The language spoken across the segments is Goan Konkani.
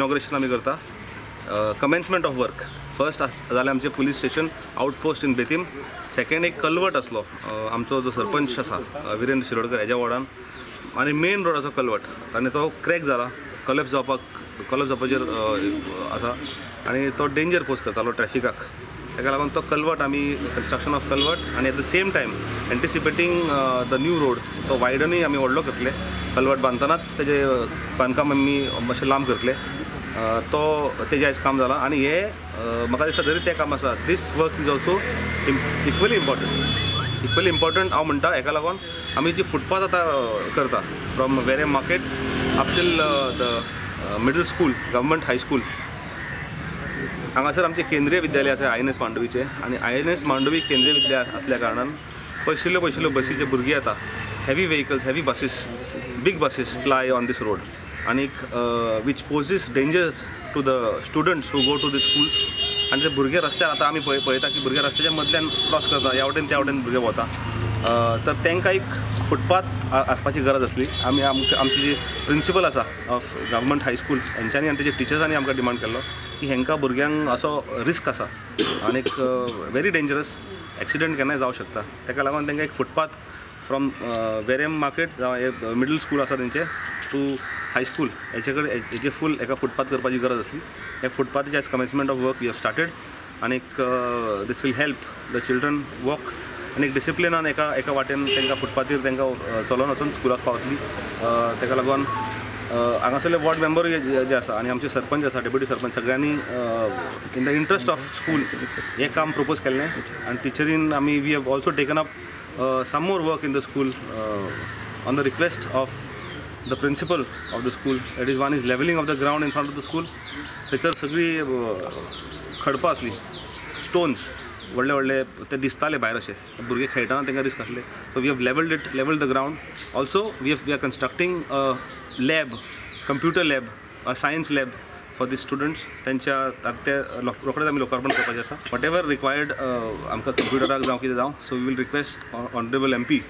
इनॉग्रेशन आमी करता. कमेन्समेंट ऑफ वर्क फर्स्ट जालें आमचें police station outpost in Betim. Second एक कलवट आसलो आमचो जो सरपंच आसा विरेंद्र शिरोडकर हेज्या वॉर्डान आनी मेन रोडाचो कलवट आनी तो क्रॅक जाला, कॉलेप्स जावपाचेर आसा आनी तो डेंजर पोज करतालो ट्रॅफिकाक. ताका लागून तो कलवट आमी कन्स्ट्रक्शन ऑफ कलवट आनी at the same time anticipating the new road तो वायडनूय आमी व्हडलो करतले. कलवट बांदतनाच तेजें बांदकाम आमी मातशें लांब करतले. तो तेजें आयज काम जालां आनी हें म्हाका दिसता जरी तें काम आसा, this work is also equally important. Equally important हांव म्हणटा हेका लागून आमी जी फुटपाथ आतां करता from Verem market up till the middle school, government high school, हांगासर आमचें केंद्रीय विद्यालय आसा INS मांडवीचें आनी INS Mandovi केंद्रीय विद्यालय आसल्या कारणान पयशिल्ल्यो पयशिल्ल्यो बसी जे भुरगीं येता, heavy vehicles, heavy buses, big buses ply on this road आनीक which poses dangers to the students who go to the schools. आनी ते भुरगे रस्त्यार आतां आमी पळयता की भुरगे रस्त्याच्या मदल्यान क्रॉस करता, ह्या वटेन त्या वटेन भुरगे वता. तर तांकां एक फुटपाथ आसपाची गरज आसली. आमी आमची जी प्रिंसिपल आसा ऑफ गव्हर्मेंट हायस्कूल हेंच्यांनी आनी तेजे टिचर्सांनी आमकां डिमांड केल्लो की हेंकां भुरग्यांक असो रिस्क आसा आनीक व्हेरी डेंजरस एक्सिडंट केन्नाय जावं शकता. ताका लागून तांकां एक फुटपाथ फ्रॉम वेरेम मार्केट जावं मिडल स्कूल आसा तेंचें टू हायस्कूल हेचे कडेन हेजे फूल एका फुटपाथ करपाची गरज आसली. ह्या फुटपाथाचें आयज commencement of work we have started आनीक this will help the children walk आनी एक डिसिप्लिनान एका एका वाटेन तांकां फुटपाथीर तांकां चलोन वचून स्कुलाक पावतली. ताका लागून हांगासरले वॉर्ड मेंबरूय जे आसा आनी आमचे सरपंच आसा, डेप्युटी सरपंच, सगळ्यांनी in the interest of school हें काम प्रपोज केल्लें आनी टिचरीन आमी we have also taken up some more work in the school on the request of the principal of the school. That is one is levelling of the ground in front of the school. थंयसर सगळीं खडपां आसलीं, स्टोन्स व्हडले व्हडले ते दिसताले भायर अशे, भुरगे खेळटना तांकां रिस्क आसले. So we have levelled it, levelled the ground. Also we are constructing a lab, computer lab, a science lab for the students. तेंच्या ते रोखडेच आमी लोकार्पण करपाचें आसा. What ever required आमकां कंप्युटराक जावं कितें जावं, so we will request honourable MP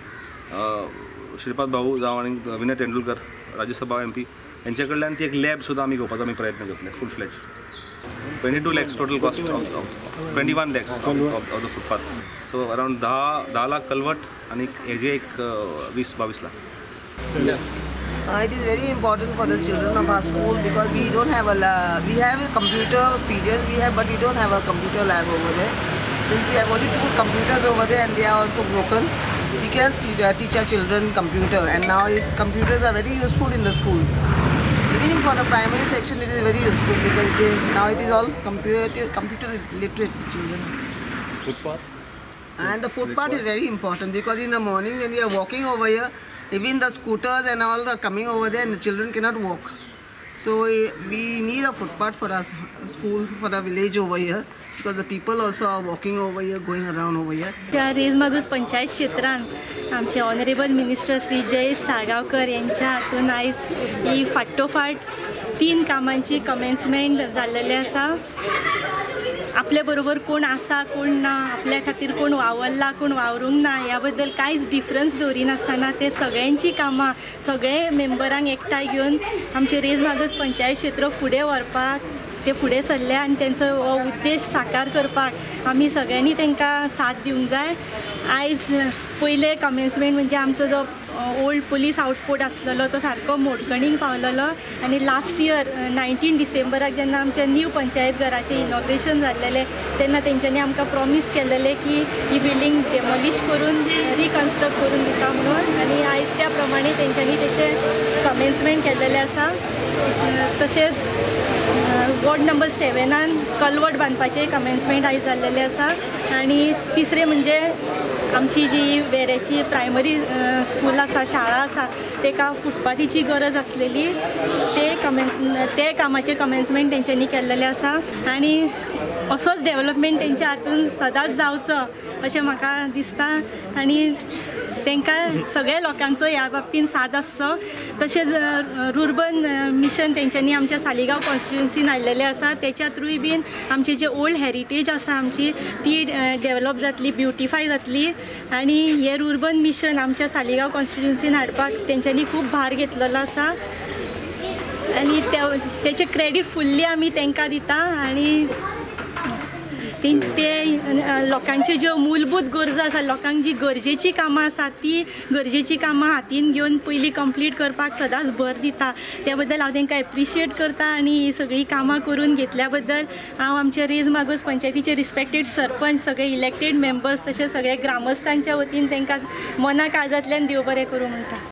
Shripad Bhau जावं आनी विनय तेंडुलकर राज्यसभा MP हेंचे कडल्यान ती एक लॅब सुद्दां आमी घेवपाचो आमी प्रयत्न करतले. Full fledge 22 lakhs total cost of 21 lakhs of the footpath. So around 10 lakh culvert आनी हेजे एक 20-22 lakh. It is very important for the children of our school because we don't have a lab. We have a computer period, we have, but we don't have a computer lab over there. Since we have only 2 computers over there and they are also broken, we can't teach our children computer. And now computers are very useful in the schools. Even for the primary section, it is very useful because now it is all computer literate children. Footpath? And the footpath is very important because in the morning when we are walking over here, even the scooters and all are coming over there and the children cannot walk. So we need a footpath for our school, for the village over here, because the people also are walking over here, going around over here. त्या रेज मागूस पंचायत क्षेत्रान आमचे ऑनरेबल मिनिस्टर श्री जयेश साळगांवकर यांच्या हातून आयज ही फाटोफाट 3 कामांची कमेन्समेंट जाल्लेलें आसा. आपल्या बरोबर कोण आसा कोण ना, आपल्या खातीर कोण वावरला कोण वावरूंक ना ह्या बद्दल कांयच डिफरन्स दवरिनासतना ते सगळ्यांची कामां सगळे मेंबरांक एकठांय घेवन आमचे रेज मागूस पंचायत क्षेत्र फुडें व्हरपाक ते फुडें सरले आनी तेंचो हो उद्देश साकार करपाक आमी सगळ्यांनी तांकां साथ दिवंक जाय. आयज पयलें कमेन्समेंट म्हणजे आमचो जो ओल्ड पुलीस आउटपोस्ट आसलेलो तो सारको मोडकणीक पावलेलो आनी लास्ट इयर 19 डिसेंबराक जेन्ना आमच्या न्यू पंचायत घराचें इनॉग्रेशन जाल्लेलें तेन्ना तेंच्यांनी आमकां प्रॉमीस केल्लेलें की ही बिल्डींग डेमोलिश करून रिकन्स्ट्रक्ट करून दिता म्हणून आनी आयज त्या प्रमाणे तेंच्यांनी तेचें कमेन्समेंट केल्लेलें आसा. तशेंच वॉर्ड नंबर 7 कलवट बांदपाचें कमेन्समेंट आयज जाल्लेलें आसा. आनी तिसरें म्हणजे आमची जी वेरेची प्रायमरी स्कूल आसा, शाळा आसा, ताका फुटपाथीची गरज आसलेली, ते कामाचें कमेन्समेंट तेंच्यांनी केल्लेलें आसा. आनी असोच डेवलपमेंट तेंच्या हातून सदांच जावचो अशें म्हाका दिसता आनी तांकां सगळ्या लोकांचो ह्या बाबतीन साथ आसचो. तशेंच रुर्बन मिशन तेंच्यांनी आमच्या सालिगांव कॉन्स्टिट्युन्सीन हाडलेलें आसा, तेच्या थ्रूय बीन आमची जे ओल्ड हेरिटेज आसा आमची ती डेवलप जातली, ब्युटिफाय जातली. आनी हें रुर्बन मिशन आमच्या सालिगांव कॉन्स्टिट्युन्सीन हाडपाक तेंच्यांनी खूब भार घेतलेलो आसा. आनी तेचें क्रेडीट फुल्ली आमी तांकां दिता आनी ते लोकांच्यो ज्यो मूलभूत गरजो आसा, लोकांक जी गरजेची कामां आसा ती गरजेची कामां हातीन घेवन पयलीं कंप्लीट करपाक सदांच भर दिता. त्या बद्दल हांव तांकां एप्रिशिएट करता आनी ही सगळीं कामां करून घेतल्या बद्दल हांव आमचे रेज मागूस पंचायतीचे रिस्पेक्टेड सरपंच, सगळे इलेक्टेड मेंबर्स तशें सगळे ग्रामस्थांच्या वतीन तांकां मना काळजांतल्यान देव बरें करूं म्हणटा.